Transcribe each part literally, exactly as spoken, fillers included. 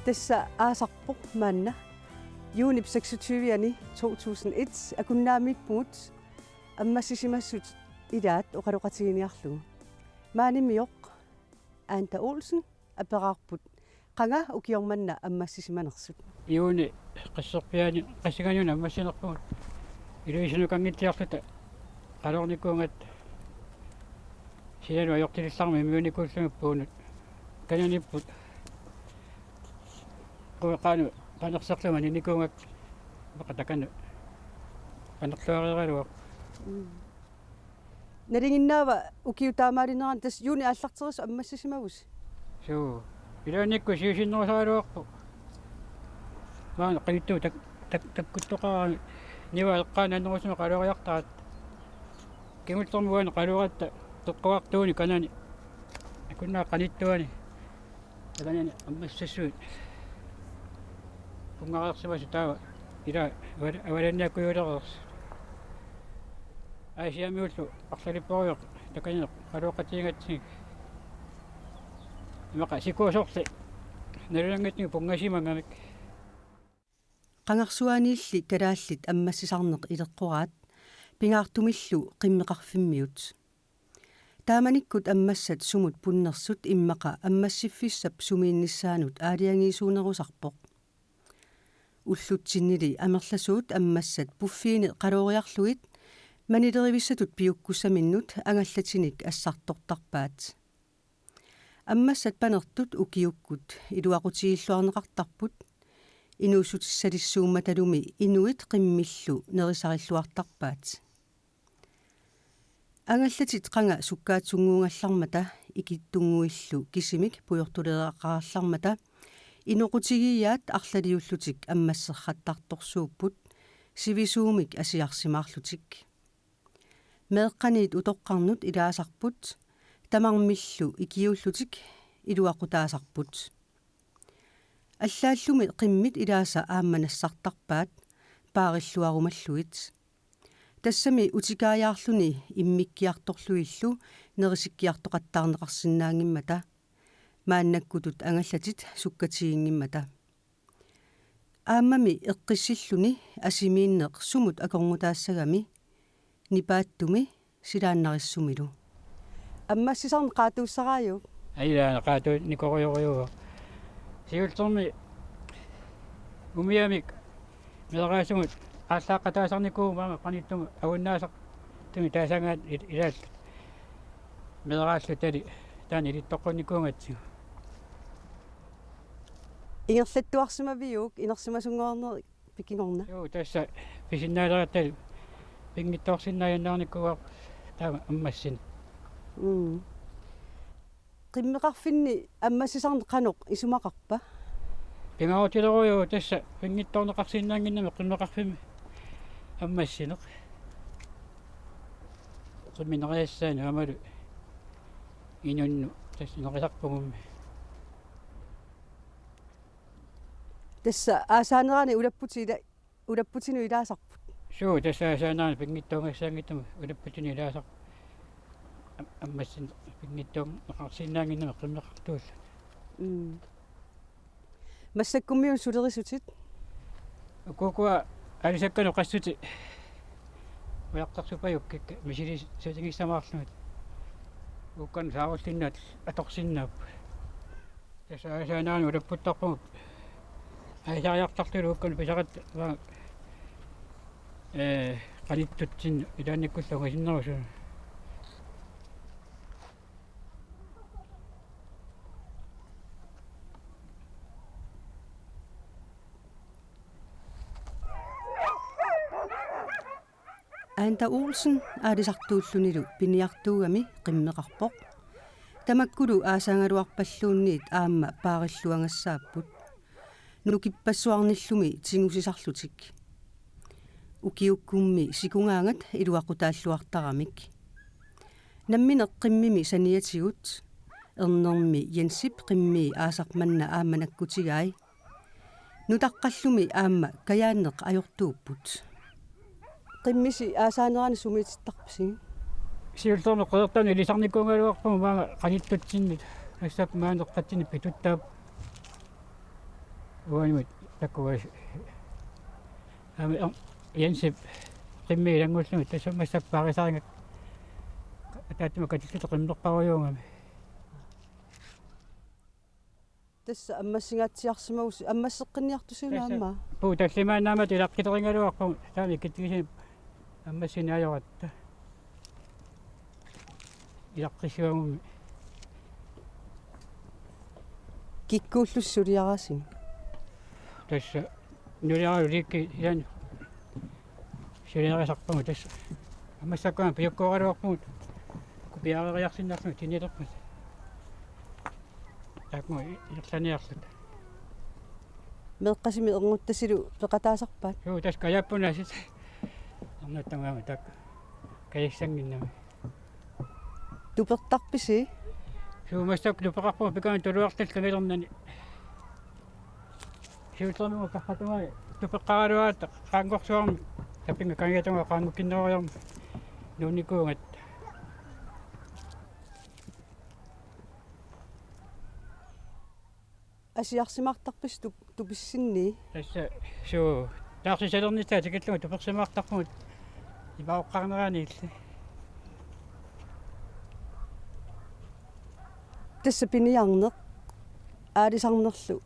Tassa aasarpoq maanna, juunip seksogtyve-ani to tusind et, Akunnaamiippugut ammassisimasut ilaat oqaloqatiginiarlugu. Maanimioq Anda Olsen aperaarput qanga ukioq manna ammassisimanersut. Juuni qasserpiaani qassinganiuna ammassinerpugut. Iluisinukanngittiarluta qaloornikuugatta silalu ajortilillarmi immiunnikuullugit puunut. Kananiipput. Queqaanu panerserluma ninikuugakku. Immaqa takanna panerluareeraluaq. Mm. Nalinginnaava ukiut taamaalinerani, tassa juuni aallarterisut ammassisimavusi? Suu. Ilaannikkut siusinnerusaraluarpoq. Maanna qanittuut tak-, tak-, takkuttoqarami niva eqqaani annerusumik qalooriartarat. Kingullermi uani qalooriatta teqquartuuni kanani. Akunnera qanittuani. Takanani ammassassuit. Pungareersimasut taava. Ila aval-, avalanniakkujuulereersut. Aasiamiullu arlalipporujoq takanani qalooqatigigatsigik. Immaqa sikuusorli nalunanngitsigik pungasimangamik. Qangarsuaaniilli kalaallit ammassisarneq ileqqoraat, pingaartumillu qimmeqarfimmiut. Taamanikkut ammassat sumut punnersut immaqa ammassiffissap sumiinnissaanut aalajangiisuunerusarpoq. Ullutsinnili amerlasuut ammassat puffiini qalooriarlugit manilerivissatut piukkussaminnut angallatinik assartortarpaat. Ammassat panertut ukiukkut iluaqutigilluarneqartarput, inuussutissalissuummatalumi inuit qimmillu nerisarilluartarpaat. Angallatit qanga sukkaatsunnguugallarmata ikittunnguillu kisimik pujortuleeraqarallarmata inoqutigiiaat arlaliullutik ammasserrattartorsuupput sivisuumik asiarsimaarlutik. Meeqqaniit utoqqarnut ilaasarput, tamarmillu ikiuullutik iluaqutaasarput. Allaallumi qimmit ilaasa aamma nassartarpaat paarilluarumallugit. Tassami utikaajaarluni immikkiartorlugillu nerisikkiartoqattaarneqarsinnaanngimmata. Maannakkutut angallatit sukkatiginngimmata. Aammami eqqissilluni asimiinneq sumut akornutaassagami, nipaattumi silaannarissumilu. Ammassisarneq qaatuussaraajuk? Ilaana qaatuunikorujorujuuvoq. Siullermi umiamik meeraasumut aallaaqqataasarnikuuvoq maanga qanittumut agunnaasartumik taasagaat il-, ilaallu. Meeraallu tali taanna ilittoqqunnikuugatsigu. Ingerlattuarsimaviuk inersimasunngornerit pikingorna? Juu, tassa pisinnaaleratta pinngitsoorsinnaajannaarnikuuarput taama ammassineq. Mm. Qimmeqarfinni ammassisarneq qanoq isumaqarpa? Pingaarutilerujuk tassa pinngitsoorneqarsinnaannginnami qimmeqarfimmi ammassineq. Qimmeq neriassaanut aammalu inunnut tassa nerisarpugummi. Tassa aasaanerani ulapputit ila-, ulapputinut ilaasarput? Suu, tassa aasaanerani pinngitsoorngassaanngitsumik ulapputinut ilaasarput. Am-, ammassineq pinngitsoorneqarsinnaannginnami qimmeqartuulluni. Mm. Massakkummiuna sulerisutit? Ukukua aalisakkanut qassutit ujartarsupajukkikka misilissutigissamaarlugit. Uukkanut saarullinnaat atorsinnaapput. Tassa aasaanerani ulapputtarpugut. Aasariartarlugit uukkanut pisaratta, ee, qanittutsinnut ilaannikkullu ungasinnerusunut. Anda Olsen aalisartuullunilu piniartuugami qimmeqarpoq. Tamakkulu aasaagaluarpalluunniit aamma paarilluagassaapput. Nukippassuarnillumi tigusisarlutik. Ukiukkummi sikungaangat iluaqutaalluartaramik. Nammineq qimmimi saniatigut, Ernermi Jensip qimmii aasaq manna aamma nakkutigai. Nutaqqallumi aamma kajaanneq ajortuupput. Qimmisi aasaanerani sumiitittarpisi? Siullermik Qeqertaanut ilisarnikuugaluarpugut maanga qanittutsinnut, assap maani eqqatsinni pituttaap. Uanimut takuas. Aamma Jensip qimmii ilanngullugit tassa massakkut paarisarigakku ataatsimoortumik katilluta qimmerparujuugami. Tassa ammassingaatsiarsimavusi, ammasseqqinniartusi una aamma? Puu tallimaannaammat ilaqqilerigaluarpugut, taama ikittukusiinik ammassineq ajoratta. Ilaqqissuagummi. Kikkuullusi suliarisiuk? Tassa nuliaraluliikki ilaanni suliarisarpugut tassa. Ammassakkut aamma piukkooraluarpugut. Kupiareeriarsinnarlugu tinilerput. Taakku ingerlaniarluta. Meeqqasimi ernguttasilu peqataasarpaat? Juu, tassa kajappunaasit. Ernuttamaama taakku. Kajassannginnami. Tupertarpisi? Juu, massakkut tupeqarpunga pikaani tuluartallu kangalernani. Siullermik ukarratungai tupeqqaraluaratta qaanngorsuarmik tapinnga kangiatungaa qaanngukkinnerujormik nuunnikuugatta. Asiarsimaartarpisi tup-, tupissinnii? Tassa suu taarsisalernissaa tikillugu tupersimaartarpugut imaoqqarneraniilli. Tassa piniarneq aalisarnerlu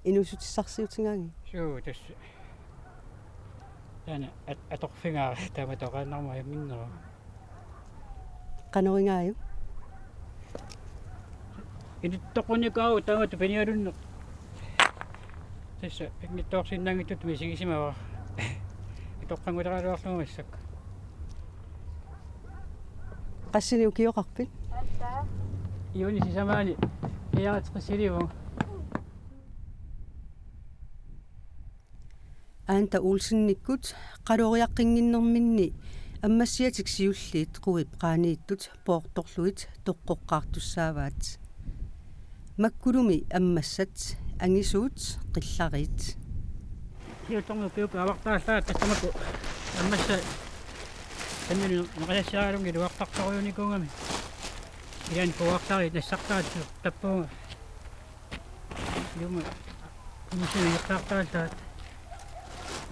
inuussutissarsiutigaanni. Suu tassa. Taanna at-, atorfigaara taama toqaannarma ajunngitsoq. Qanoq igaajuk? Inuttoqqunnikuu taama tupinialunneq. Tassa pinngitsoorsinnaanngitsutut misigisimavara. Atoqqannguleraluarlugu massakkut. Qassinik ukioqarpit? Juunip sisamaani fireogtres-iliuvugut. Aanta Olsenikkut qaloriaqqinnginnerminni ammassiatik siulliit quip qaaniittut poortorlugit toqqoqqaartussaavaat. Makkulumi ammassat angisuut qillariit. Siullermik ukiukkut avartaallaat tassamakku ammassat tamanna neqajassiaraluunniit iluartartorujunikuugami. Ilaanni puuartariit nassartaat tappuunga. Ilumut kingusinneq iluartartaallaat.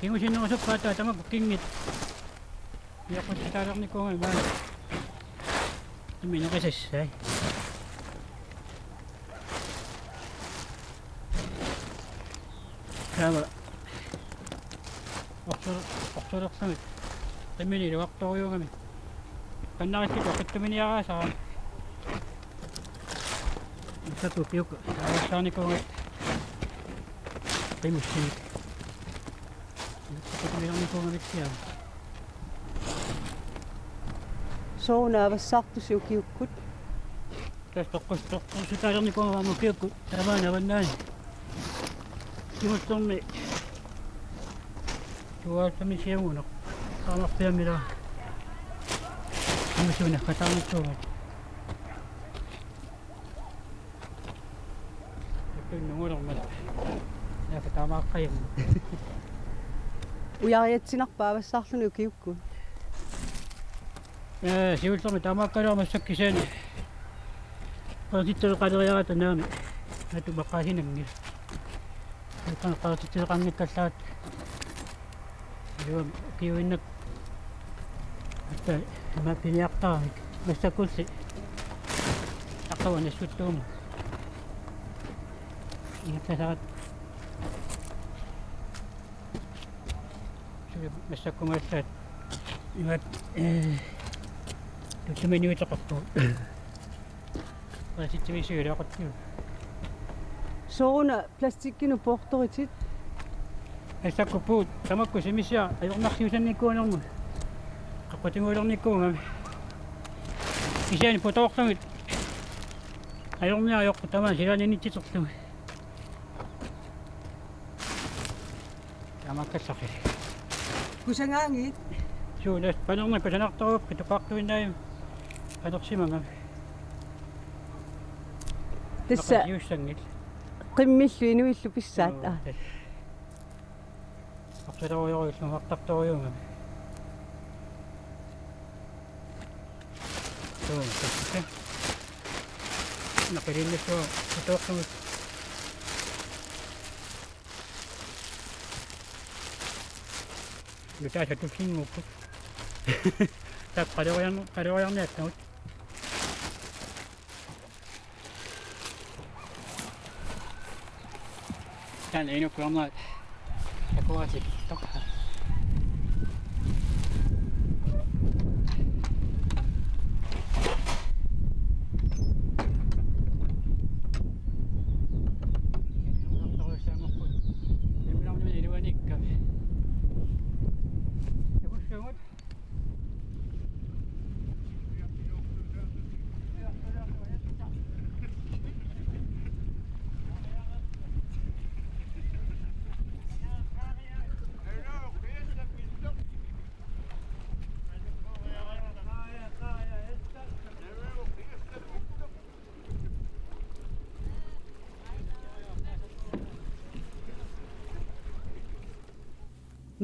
Kingusinnerusuppaat taava tamakku kinngit. Iaqqutsitaalernikuugami maani. Imminut neqisassai. Taava orsu-, orsulerlugit qimmini iluartorujuugami. Qannarikkit oqittuminiaraasara. Massakkut ukiukkut aalisarnikuugatta qimussinnik. Massakkut qimussinikuugamitsiaat. Sooruna avassaartusi ukiukkut? Tassa toqqus-, toqqussutaalernikuugama ukiukkut tamaani avannaani. Kingullermi tuaatami siamunaq. Qamarpiammila. Amusuuna qatarnittuumat. Tunnugulermat. Naaka taamaaqqajammat. Ujariatsinarpa avassaarluni ukiukkut? Ee, siullermik taamaakkaluarama massakkut kisianni. Qerititseqaleriarata naami. Atu maqaasinanngilaq. Qerititseqanngikkallaat. Iluam kiuinnak. Atta ima piniartaramik. Massakkulli. Aqagu nassuttuummat. Ingattasarat. Suli massakkumaassaat imaat, ee, tutumaniuteqarpoq. Qerititsimissui ilaquttigu. Sooruna plastikkinut poortoritit? Massakkut puut tamakku simisiaq ajornarsiusannikuunermut. Qaqutigulernikuugami. Kisianni putoorlugit. Ajorniajoqqu tamaat silaannititerlugit. Taamaakkallaqqili. Kusangaanngit? Suu, tassa panerneq kusanartorujuuvoq, qitupaartuinnaavimmi panersimagami. Tassa naqasiussanngillat. Qimmillu inuillu pissaat. Joo, aa. Tassa. Orsulerujorujuullu ujartartorujuugami. Suu, tassa. Naqiliinnassuaq putoorlugit. Nutaasa tussinngukku. Taava qaleriarn-, qaleriarniassagut. Taanna inukkuarnerat akuatik toqqa.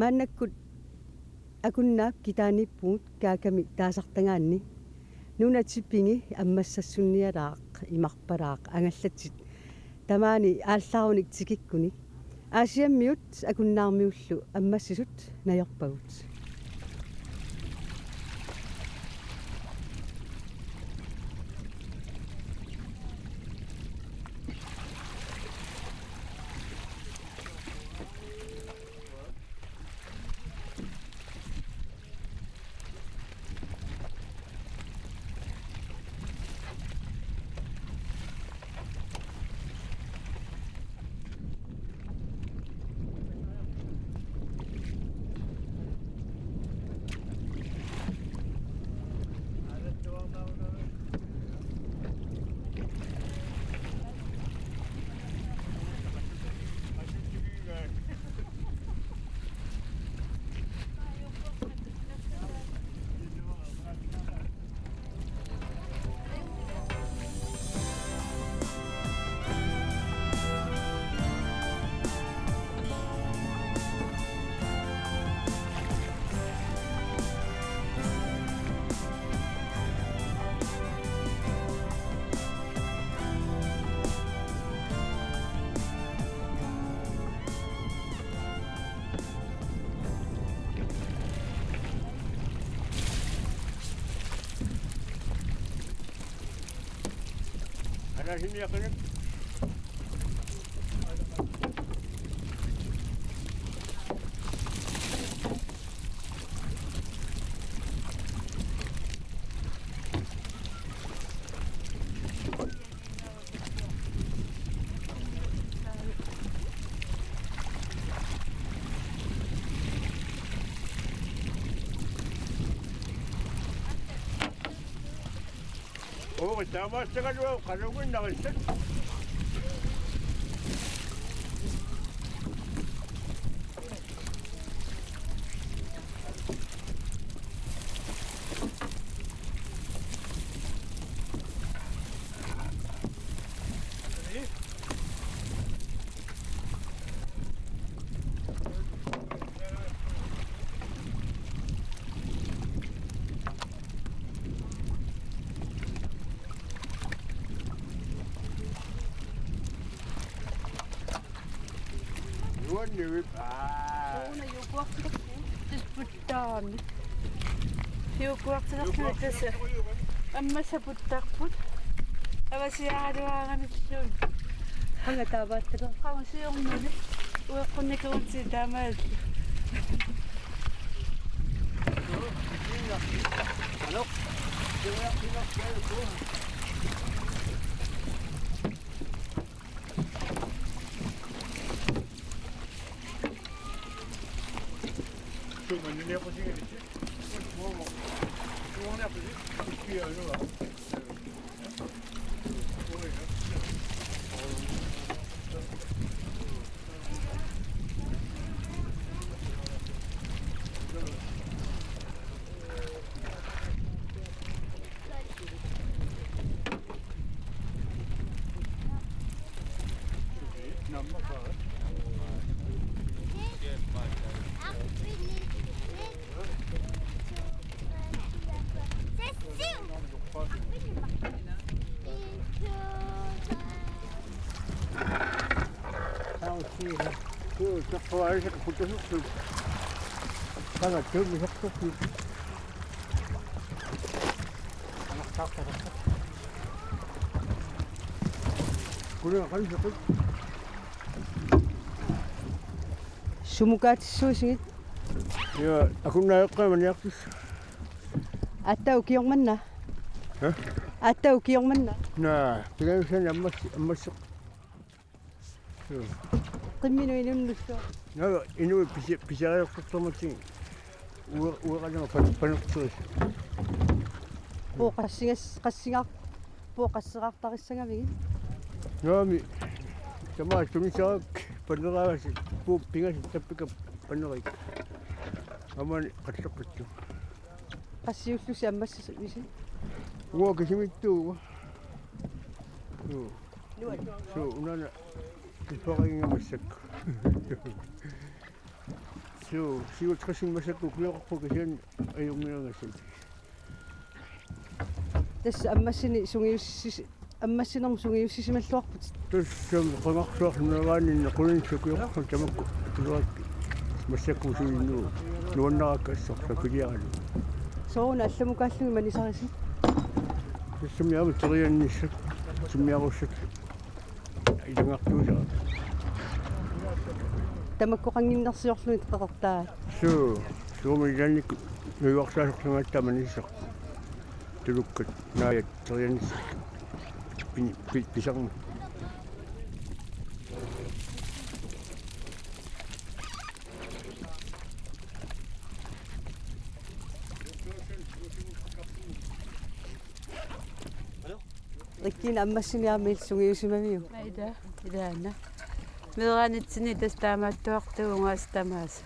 Maannakkut Akunnaap kitaaniippugut Kaakami taasartagaanni. Nuna tipigi ammassassunnialaaq imarpalaaq angallatit. Tamaani aallarunik tikikkunik. Aasiammiut Akunnaarmiullu ammassisut najorpagut. Oo, taamaassagaluaq qaluginnarissat. Nuanniuit. Aa. Sooruna yoghurtilersugut. Tassa puttaarami. Yoghurtilersugut tassa. Ammassat puttaarput. Avasiaraluaraanilluunniit. Qanga taavaattaqaaq. Qanga siornani. Ueqqunnikuunnginnami taamaalillugu. Qanga tuumi sakkortu. Kuna qansoqut. Sumukaatissuisigit? Ja, akunnaaqqamaniartus. Aatsaat ukiormanna? Hæ? Aatsaat ukiormanna? Naa, pingajussaanik ammas-, ammasseq. Joo. Qimminut inunnullu. Naa, inuit pisi-, pisariaqartormatsigit. Ue-, ueqalama pan-, panertiris. Puuq qassigas-, qassiga-, puuq qasseraartarissagavigit? Naamik, tamaasa tunisarput paneraagassat, puup pingasut tappikka panerit. Aamma qasseqqittu. Qassiullusi ammassavisi? Uanga kisimiittuuvoq. Joo. Nuann. Suu, unaana kiffaringamassak. Suu, siutrassin massakkut ukioqarpoq kisianni ajunngilagassat. Tassa ammassini sungiussis-, ammassinermut sungiussisimalluarputit. Tassa qangarsuarlu neraanni qulinsukiorpun tamakku. Iluak massakkut suinnu nuannarakka assorsa piliaralu. Sooruna allamukaallugit manisarisi? Tassami aamma teriannissat, timmiarussat. Ilungertuusaa. Tamakkoqannginnersiorlugit qeqertaa. Suu, suumi ilaannikkut nujuarsaasorlungaattaa manisaq. Tulukkat, naajat, teriannissallu. Pin-, pi-, pisarmat. Rikkiina ammassiniarmi sungiusimaviuk? Ila, ilaana. Meeraanitsinni tassa taamaattuartuugaas tamaasa.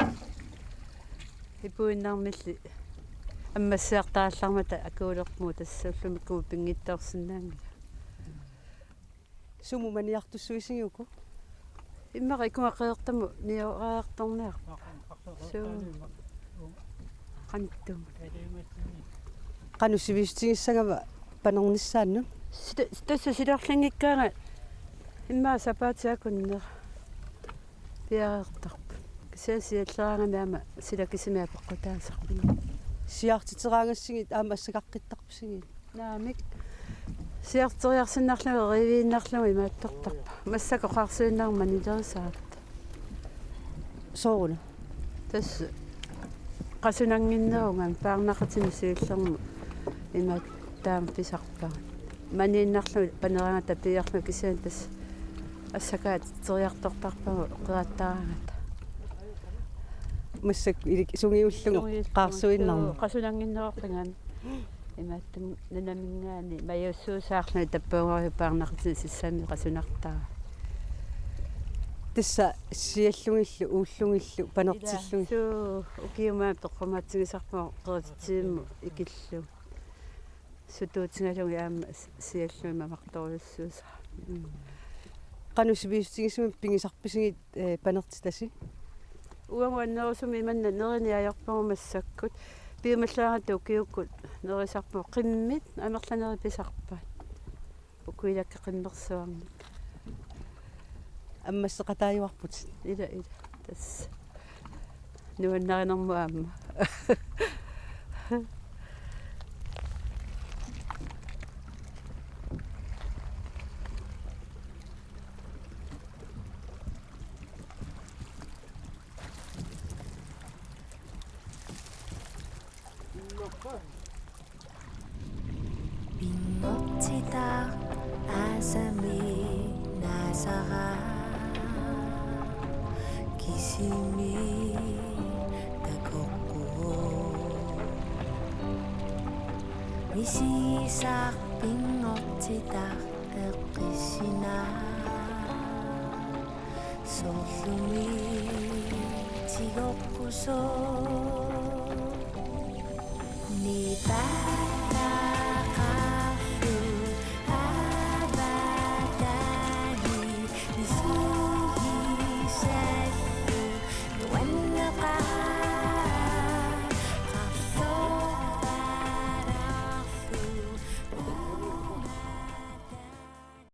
Ipuinnarmilli ammassiartarallarmata akuulerpugut tassa ullumikkumut pinngitsoorsinnaanngilaq. Sumut maniartussuisigiuk? Immaqa ikkunga qeqertamut niorariartorniarpoq. Suu. Qanittuummat. Qanoq sivisutigissagiva panernissaannut? Sita-, tassa silarlinngikkaangat immaqa sapaatip akunnera piareertarput. Kisianni sialleraangami aamma sila kisimi apeqqutaasarpoq. Siaartiteraangassigit aamma assakaqqittarpisigit? Naamik. Siaarteriarsinnarlugu, riiviinnarlugu imaattortarpoq. Massakkut qaarsuinnarmik manilerisaratta. Sooruna? Tassa qasunannginnerugami paarnaqatimik siullermut imaattumik pisarpagut. Maniinnarlugu paneraangata piiarlugu kisianni tassa assakaatseriartortarpagut qerattaraangata. Massakkut ilik sungiullugu qaarsuinnarmik. Qasunannginnerorlugami. Imaattumik nunaminngaanniit majuussuusaarluni tappavungaarlugu paarnaqatinik sissamik qasunartaa. Tassa siallugillu, uullugillu, panertillugillu. Ila, suu, ukiumut toqqamaatsigisarpunga qerititsivimmut ikillugu. Sutuutigalugit aamma s-, siallugit mamartorujussuusara. Mm. Qanoq sivisutigisumik pigisarpisigit, eh, panertitasi? Uagut annerusumik imanna nerinik ajorpugut massakkut. Piumallaaratta ukiukkut nerisarpugut, qimmit amerlanerit pisarpaat. Uku ilakka qimmersuarmik. Ammasseqataajuarputit. Ila, ila. Tassa. Nuannarinermut aamma. Pinngortitaq aasami naasara kisimi takoqquvoq. Misigisaq pinngortitaq eqqissinnaq. Soorlumi tigoqqusoq.